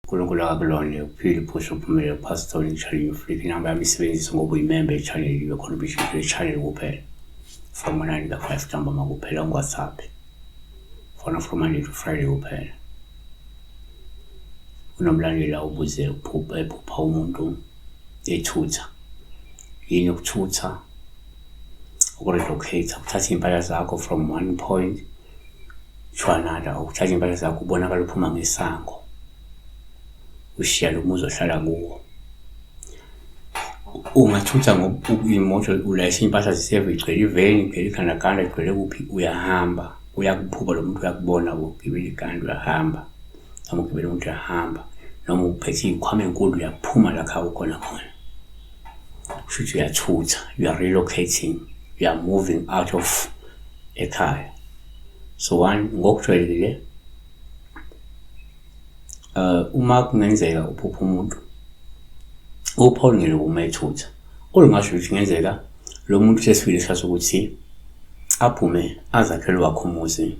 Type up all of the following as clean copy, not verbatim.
uNkulunkulu akakulonde uphile uphushe uphumelele uPastor Channel Ufike inamba yami isebenzise ngoba uyimembe e-channel ibe khona ubisho channel kuphela from 9 to 5 ntambama kuphela ku-WhatsApp fona from Monday to Friday kuphela. Kunomlandeli la ubuze ephupha umuntu ethutha. Yini ukuthutha? Ukurelocate, ukuthatha iy'mpahla zakho from one point to another, ukuthatha iy'mpahla zakho ubonakala uphuma ngesango, ushiya lo muzi ohlala kuwo. Ungathutha imoto ulayisha iy'mpahla ziseve igcwele iveni, igcwele igandaganda, igcwele kuphi, uyahamba. Uyakuphupha lo muntu uyakubona ugibela iganda uyahamba, noma ugibela umuntu uyahamba, noma uphethe iy'khwama ey'nkulu uyaphuma la khaya ukhona khona. Kushuthi uyathutha, you are relocating, you are moving out of ekhaya. So one, ngokujwayelekile uma kungenzeka uphupha umuntu uPaul ngeke uma ethutha olungasho ukuthi kungenzeka lo muntu sesifikile isikhathi sokuthi aphume azakhele wakhe umuzi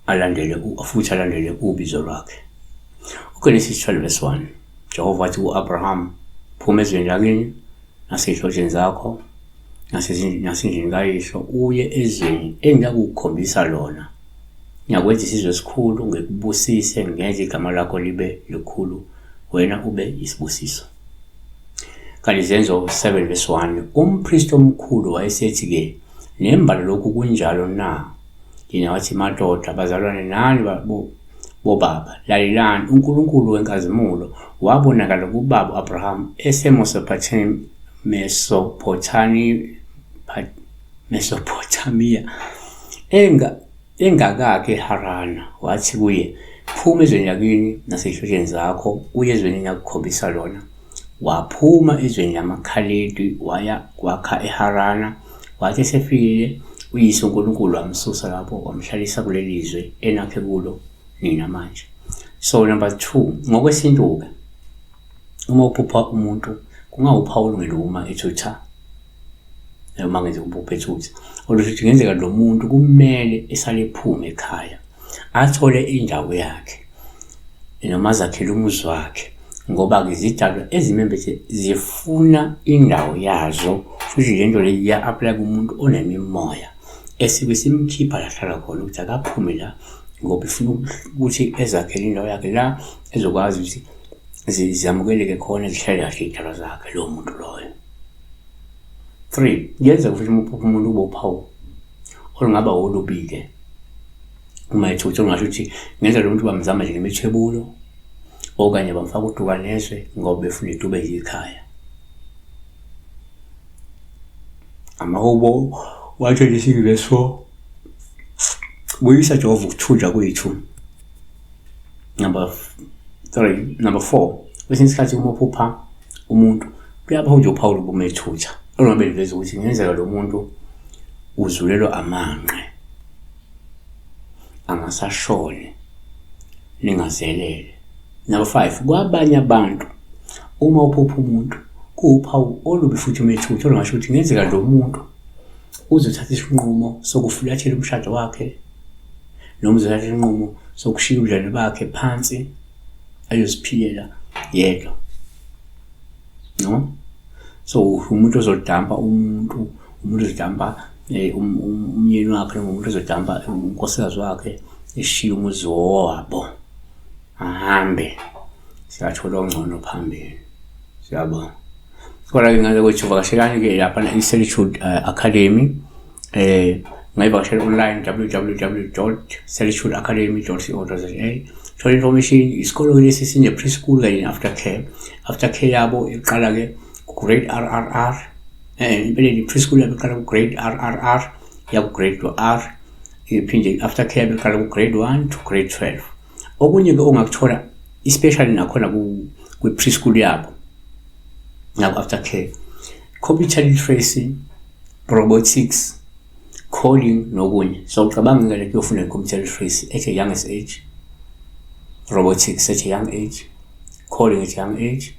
alandele futhi alandele ubizo lwakhe. UGenesis 12 verse 1 Jehova wathi ku-Abraham, phuma ezweni lakini nasey'hlotsheni zakho nasendlini kayihlo uye ezweni engiyakukukhombisa lona. Ngiyakwenza isizwe esikhulu, ngikubusise, ngenze igama lakho libe likhulu, wena ube yisibusiso. Kanti Izenzo 7 verse 1 umpristi omkhulu wayesethi-ke nembala lokhu kunjalo na? Yena wathi, madoda, bazalwane nani bobaba, lalelani, uNkulunkulu wenkazimulo wabonakala kubaba u-Abrahamu eseMesophothamiya engakakhi eHarana, wathi kuye, phuma ezweni lakini nasey'hlotsheni zakho, uye ezweni engiyakukhombisa lona. Waphuma ezweni lamaKhaledi waya kwakha eHarana. Wathi esefikile uyise uNkulunkulu wamsusa lapho wamhlalisa kuleli zwe enakhe kulo nina manje. So number 2, ngokwesintu-ke uma uphupha umuntu kungawuphawu olungele uma ethutha noma ngenze uphupha ethutha olusho ukuthi kungenzeka lo muntu kumele esale ephume ekhaya athole indawo yakhe noma azakhele umuzi wakhe ngoba-ke izidalwa ezimembethe zifuna indawo yazo futhi le nto le iya-aplaya kumuntu onemimoya esike simkhipha lahlala khona ukuthi akaphume la ngoba ifuna ukuthi ezakhele indawo yakhe la ezokwazi ukuthi zamukeleke khona zihlale kahle iy'dalwa zakhe lowo muntu loyo. 3 kuyenzeka futhi uma uphupha umuntu ube uphawu olungaba olubi-ke uma ethutha ongasho ukuthi ngenza lo muntu bamzama nje ngemithwebulo okanye bamfaka uduka nezwe ngoba befuna idube nje ikhaya. Amahubo 126 verse 4 Buyisa Jehova ukuthunjwa kwethu. Number 3, number 4 kwesinye isikhathi uma uphupha umuntu kuyaba nje uphawula ubumethutha olungabe liveza ukuthi kungenzeka lo muntu uzulelwa amanqe angasashoni ningazelele. Number 5 kwabanye abantu uma uphupha umuntu kuwuphawu olubi futhi umethutha olungasho ukuthi kungenzeka lo muntu uzothatha isinqumo sokufulathela umshado wakhe noma uzothatha isinqumo sokushiya ubudlelwane bakhe phansi ayoziphilela yedwa. No? So umuntu ozodampa umuntu, umuntu ozodampa umyeni wakhe noma umuntu ozodampa unkosikazi wakhe eshiye umuzi wabo ahambe siyathola ongcono phambili. Siyabonga. Kodwa-ke ngaze kwethu vakashelani-ke laphana i-Solitude Academy ngayivakashela online www.solitudeacademy.co.za thola information. Isikolo lesi sine-preschool kanye ne-after care. After care yabo iqala-ke ku-grade RRR, empeleni i-preschool yabo iqala ku-grade RRR ya ku-grade R, iphinde i-after care yabo iqala ku-grade 1 to grade 12. Okunye-ke ongakuthola especially nakhona kwi-preschool yabo naku-after care, computer literacy, robotics, coding nokunye. So ucabanga ke kuyofunda i-computer literacy at a youngest age, robotics at a young age, coding at a young age.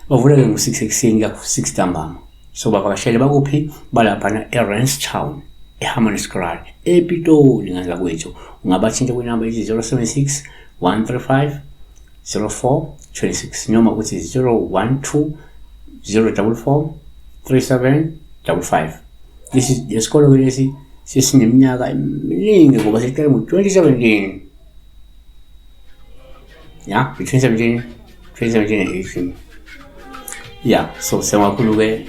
Bavula-ke ngo-6 ekuseni kuya ku-6 ntambama. So bavakashele bakuphi? Balaphana e-Randstown, eHammanskraal, ePitoli ngazakwethu. Ungabathinta kwinamba ethi 076 135 04 26 noma uthi 012 044 37 55. Lesi lesikolo lesi sesineminyaka eminingi ngoba siqale ngo-2017, ya, between 17 2017 and 18, yeah. So siyabonga kakhulu-ke.